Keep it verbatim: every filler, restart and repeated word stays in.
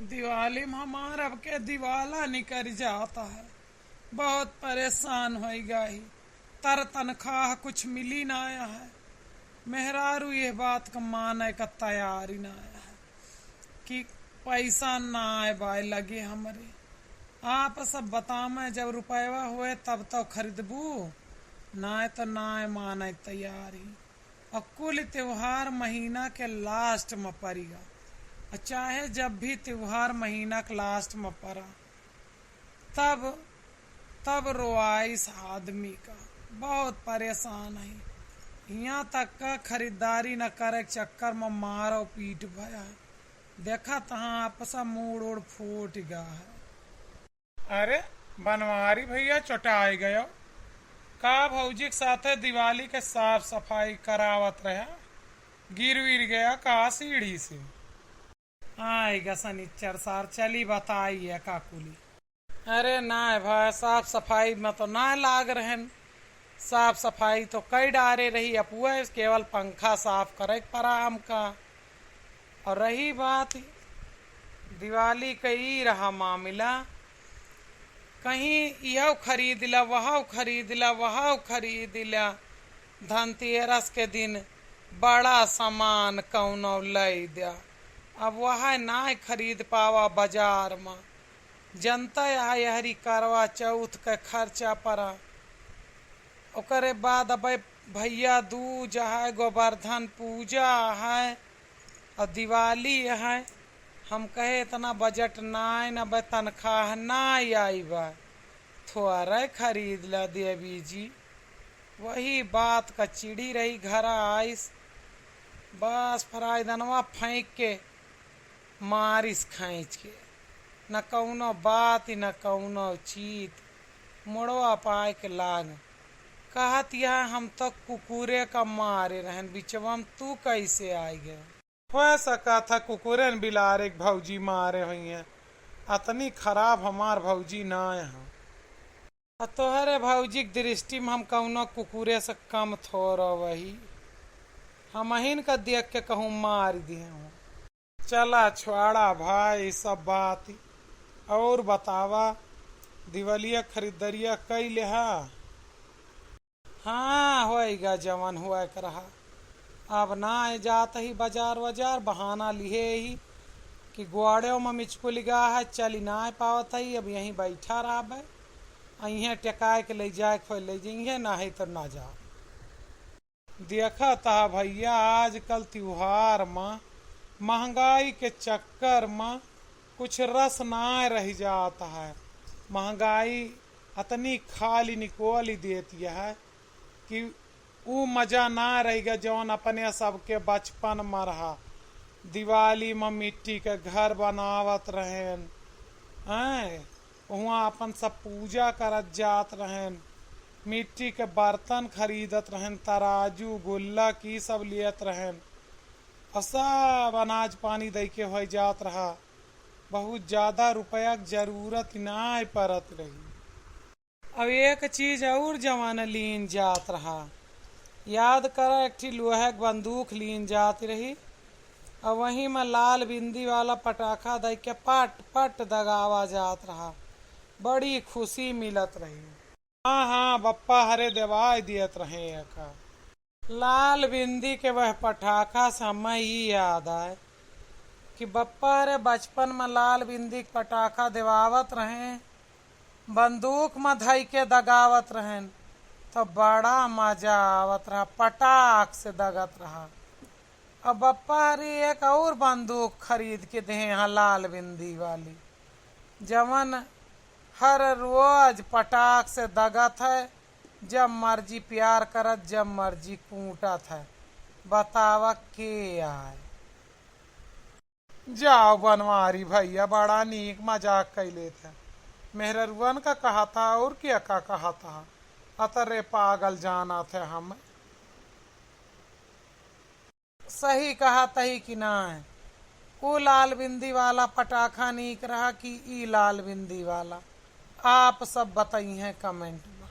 दिवाली में हमार अब के दिवाला निकल जाता है, बहुत परेशान होइ गई। तर तनख्वाह कुछ मिली ना है। मेहरारू ये बात का माने का तैयार ही ना है कि पैसा ना आए बाय लगे हमरे। आप सब बतावे, जब रुपयवा होए तब तो खरीदबू, ना तो ना माने तैयार ही। और कुल त्योहार महीना के लास्ट में पड़ेगा, और चाहे जब भी त्योहार महीना के लास्ट में पड़ा, तब तब रोआइस आदमी का। बहुत परेशान है। यहाँ तक का खरीदारी न करे के चक्कर में मारो पीट भया है। देखा तहाँ आपसा मूड़ उड़ फूट गया है। अरे बनवारी भैया चोटाए गयो का? भौजी के साथे दिवाली के साफ सफाई करावत रहा, गिर विर गया का सीढ़ी से? आएगा सनिच्चर सार चली बताइए का कुली। अरे ना भाई, साफ सफाई में तो ना लाग रहन, साफ सफाई तो कई डारे रही, अपुए केवल पंखा साफ करे के पड़ा हमका। और रही बात दिवाली का, ई रहा मामला, कहीं यह खरीद ला, वह खरीद ला, वह खरीद ला, धनतेरस के दिन बड़ा सामान कौनो लई द्या। अब वह ना खरीद पावा बाजार में, जनता है यहरी करवा चौथ के खर्चा पड़ा। ओकरे बाद अब भैया दूज है, गोवर्धन पूजा है और दिवाली है। हम कहे इतना बजट नाय न बे, तनख्वाह नाय आई बा, थोड़े खरीद ला देवी जी। वही बात का चिड़ी रही, घरा आइस, बस फराइदनवा फेंक के मारिस खींच के, न कौनो बात न कौनो चीत। मुड़वा पाए के लाग कहत यह, हम तो कुकुरे का मारे रहन, बिचवा में तू कैसे आइ गए? हो सकत है कुकुरन बिलारे के भौजी मारे हुई हैं, अतनी खराब हमार भौजी ना है। आ तोहरे भौजी के दृष्टि में हम कौनो कुकुरे से कम थोड़ो वही, हमहिन का देख के कहूँ मार दिए हूँ। चला छोड़ा भाई, ई सब बात। और बतावा, दिवलिया खरीदरिया कई लेहा? हाँ, होइगा जवन हुआ के रहा। अब ना आए जात ही बाजार वाजार, बहाना लिहे ही कि ग्वाड़े में मिचकुल गा है, चली ना आए पावत ही, अब यहीं बैठा रहबे। अइहें टेकाए के ले जाए के होए ले जइहें, ना है तो ना जाओ। देखत ह भैया, आजकल त्योहार म महंगाई के चक्कर म कुछ रस ना रह जात है। महंगाई अतनी खाली निकोल देती है कि ऊ मजा ना रह गया जौन अपने सबके बचपन म रहा। दिवाली म मिट्टी के घर बनावत रहेन, हैं? उहाँ अपन सब पूजा करत जात रहेन, मिट्टी के बर्तन खरीदत रहेन, तराजू, गुल्लक, ई सब लियत रहेन। और सब अनाज पानी दइ के होइ जात रहा। बहुत ज्यादा रुपया के जरूरत नाय परत रही। अब एक चीज और जमाना लीन जात रहा। याद करा, एक ठी लोहे के बंदूक लीन जात रही। अब वही में लाल बिंदी वाला पटाखा दइ के पट पट दगावा जात रहा। बड़ी खुशी मिलत रही। हाँ, हाँ, बप्पा हरे देवाय दियत रहे एका। लाल बिंदी के वह पटाखा से हमें ई याद आए कि बप्पा हरे बचपन में लाल बिंदी के पटाखा देवावत रहे, बंदूक में धइ के दगावत रहेन, तो बड़ा मजा आवत रहा, पटाख से दगत रहा। अब बप्पा हरी एक और बंदूक खरीद के देहे हैं लाल बिंदी वाली, जवन हर रोज पटाख से दगत है, जब मर्जी प्यार करत, जब मर्जी कूटत है। बतावा के आए? जाओ बनवारी भैया, बड़ा नीक मजाक कैले थे। मेहररुअन का कहा था और क्या का कहा था? अतरे पागल जाना थे हम। सही कहा तही कि नाय? ऊ लाल बिंदी वाला पटाखा नीक रहा कि ई लाल बिंदी वाला? आप सब बताइहें comment में।